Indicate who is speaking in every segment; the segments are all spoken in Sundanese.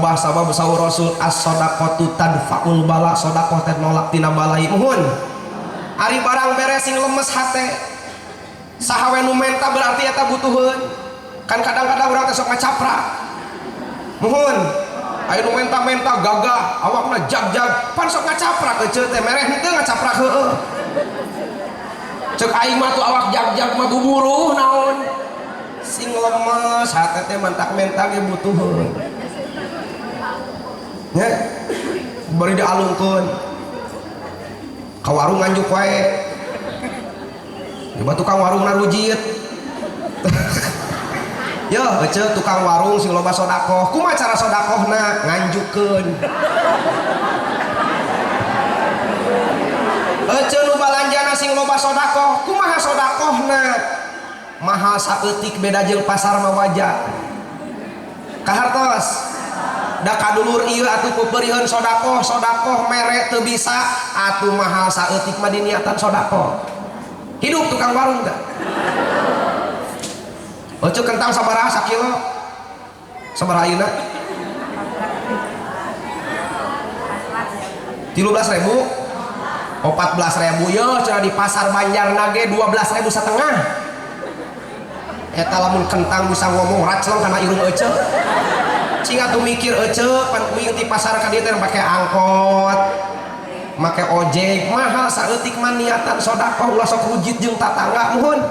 Speaker 1: Loba sabab saur Rasul as-shadaqatu tadfaul bala, sedekah teh nolak tina balai. Muhun. Ari barang beres sing lemes hate. Saha we nu menta berarti eta butuheun. Kan kadang-kadang urang teh sok ngacaprak. Muhun. Aya nu menta-menta gagah, awakna jag-jag, pan sok ngacaprak eceu teh mereh henteu ngacaprak heueuh. Cek aing mah tuh awak jag-jag mah buburuh naon. Sing lemes hate teh mantak menta ge butuheun. Nya bari dialungkeun. Ka warung nganjuk wae. Coba tukang warungna rujit. Yo, eceu tukang warung sing loba sodakoh. Kumaha cara sodakohna? Nganjukeun. Eceu nu balanjana sing loba sodakoh. Kumaha sodakohna? Mahal saeutik beda jeung pasar mah waja. Kahartos. Da kadulur ieu atuh peupeurieun sodakoh, sodakoh mere teu bisa atuh mahal saeutik mah diniatan sodakoh. Hidup tukang warung teh. Eceu kentang sabaraha sakilo? Sabaraha ayeuna? 13.000? 14.000 yeuh cenah di pasar Banjarna ge 12.500. Eta lamun kentang bisa ngomong racleng kana irung eceu. Cing atuh mikir eceu pan kuing ti pasar ka dieu teh make angkot, make ojek, mahal saeutik mah niatan sodakoh ulah sok rujit jeung tatangga muhun.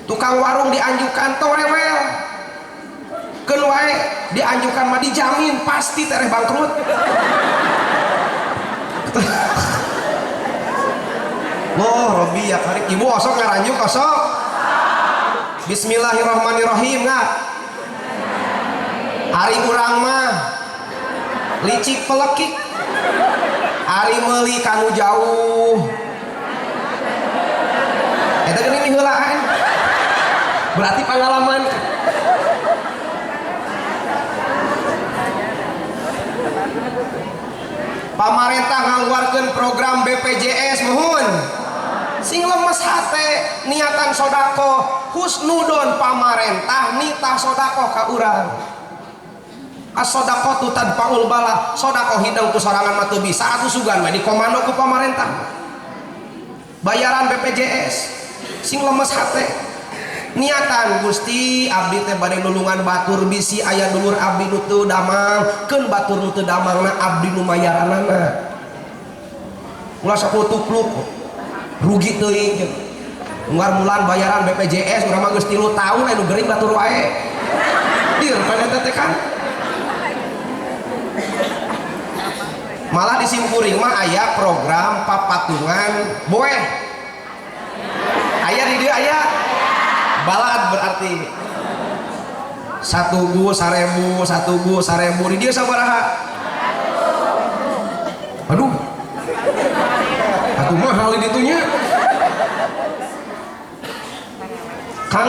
Speaker 1: Tukang warung dianjukan tong rewel. Keun wae dianjukan mah dijamin pasti tereh bangkrut. Loh Robi ya karik ibu osok ngaranjuk osok. Bismillahirrahmanirrahim nggak? Ari urang mah licik pelekik. Ari meuli kanu jauh. Eta geuning miheulaan. Berarti pengalaman. Pamarentah ngaluarkeun program BPJS muhun. Sing lemes hate niatan sodakoh husnudon pamarentah nitah sodakoh ka urang. As-sodaqatu tadfaul bala, sodakoh hidang ku sorangan mah teu bisa atuh sugan mah dikomando ku pamarentah. Bayaran BPJS sing lemes hate. Niatan Gusti abdi teh bade nulungan batur bisi aya dulur abdi nu teu damang, keun batur nu teu damangna abdi nu mayaranana. Ulah sok tupluk rugi teuing. Unggar bulan bayaran BPJS urang mah geus 3 tahun aya nu gering batur wae. Dir pan eta teh kan. Malah di simkuring mah aya program papatungan boeh. Aya di dieu aya. Balad berarti. 1 gu 1000, 1 gu 1000 di dieu sabaraha? Aduh. Atuh mahal di ditunya. Kang,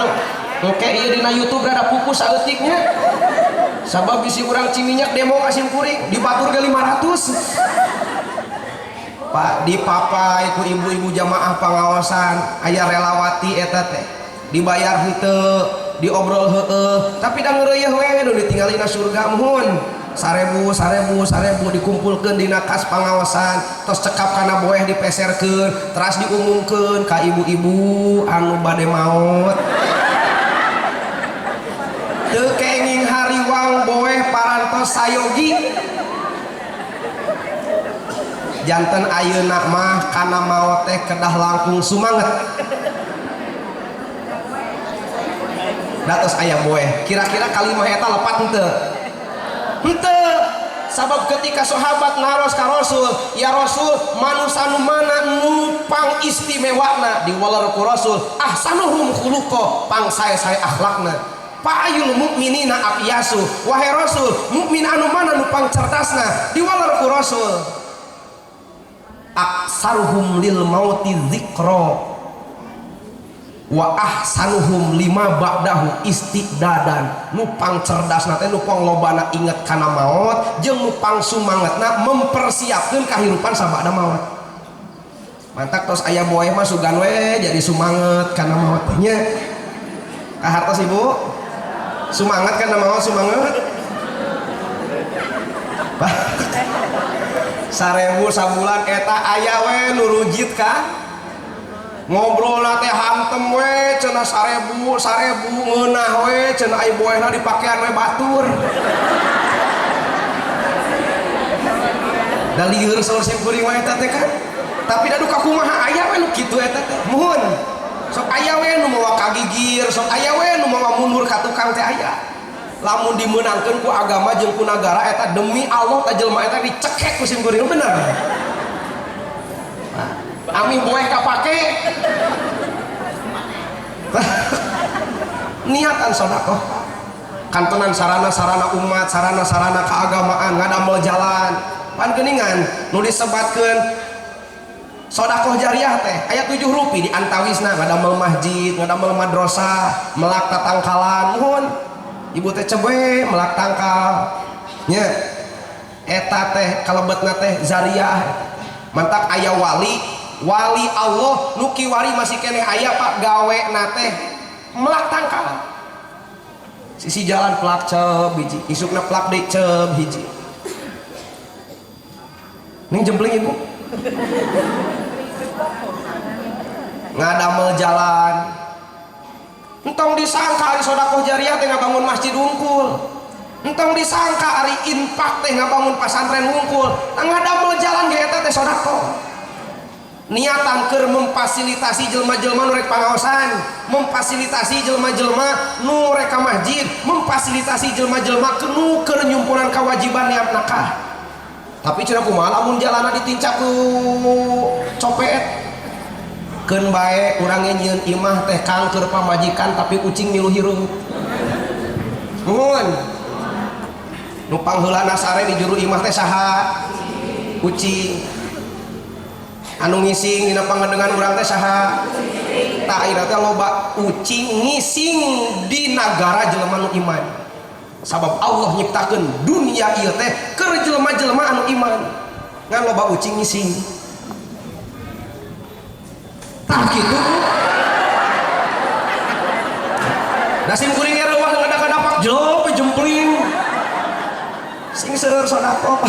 Speaker 1: oke ieu dina YouTube rada pupus saeutiknya. Sabab bisi urang Ciminyak demo ka simkuring dibatur ge 500. Pak dipapai ku ibu-ibu jamaah pangaosan aya relawati eta teh dibayar henteu diobrol heueuh tapi da ngeureuyeun we nu ditinggalina surga muhun. 1000 1000 1000 dikumpulkeun dina kas pangaosan tos cekap kana boeh dipeserkeun teras diumumkeun ka ibu-ibu anu bade maot. Teu kenging hariwang boeh parantos sayogi. Janten ayeuna mah kana maot teh kedah langkung sumanget. Datos aya boeh. Kira-kira kalimah eta lepat henteu? Henteu. Sabab ketika sahabat naros ka Rasul, ya Rasul, manusa nu mana nu pang istimewana diwaler ku Rasul, ahsanuhum khuluqa, pang sae-sae akhlakna. Fa'ayul mukminina aqyasu, wahai Rasul, mukmin anu mana nu pang cerdasna diwaler ku Rasul. Aksaruhum lil mauti dzikra wa ahsanuhum lima ba'dahu istiqdadan. Nu pang cerdasna teh nu pang lobana inget kana maot jeung nu pang sumangetna mempersiapkeun kahirupan sabada maot. Mantak tos aya boeh mah sugan we jadi sumanget kana maot nya. Kahartos ibu? Sumanget kana maot sumanget. 1000 sabulan eta aya we nu rujit kan ngobrol teh hantem we cenah 1000 1000 ngeunah we cenah ai boehna dipakean we batur. Da lieur saur sim kuring wae eta teh kan. Tapi da duka kumaha aya we nu kitu eta teh. Muhun. Sok aya we nu mawa kagigir, sok aya we nu mawa mundur ka tukang teh aya. Lamun dimeunangkeun ku agama jeung ku nagara eta demi Allah ta jelema eta dicekek ku sim kuring bener. Nah, ami boeh kapake. Niatan sedekah. Kantonan sarana-sarana umat, sarana-sarana keagamaan ngadamel jalan. Pan geuningan nu disebatkeun sedekah jariah teh aya 7 rupi di antawisna ngadamel masjid, ngadamel madrasah, melak tatangkalan. Muhun ibu teh cebe melak tangkal nya eta teh kalebetna teh zariah. Mantak aya wali, wali Allah nu kiwari masih keneh aya Pak gawe na teh melak tangkal. Sisi jalan pelak ceb hiji, isukna pelak deui ceb hiji. Ning jempling ibu ngadamel jalan. Entong disangka ari sedekah jariah teh ngabangun masjid wungkul, entong disangka ari infak teh ngabangun pasantren wungkul, ngadamel jalan ge eta teh sedekah. Niatan keur memfasilitasi jelema-jelema nu rek pangaosan, memfasilitasi jelema-jelema nu rek ka masjid, memfasilitasi jelema-jelema nu keur nyumpunan kewajiban niat nakah. Tapi cenah kumaha lamun jalanna ditincak ku copet? Keun bae urang ge nyieun imah teh kang keur pamajikan tapi ucing milu hirup. Nuhun. Nu pangheulana sare di juru imah teh saha? Ucing. Anu ngising dina pangadengan urang teh saha? Tah ayeuna teh loba ucing ngising di nagara jelema nu iman. Sabab Allah nyiptakeun dunia ieu teh keur jelema-jelema anu iman. Ngan loba ucing ngising. Tah kitu. Da sim kuring ge reuah ngadak-ngadapak jelema jempling. Sing seueur sedekah.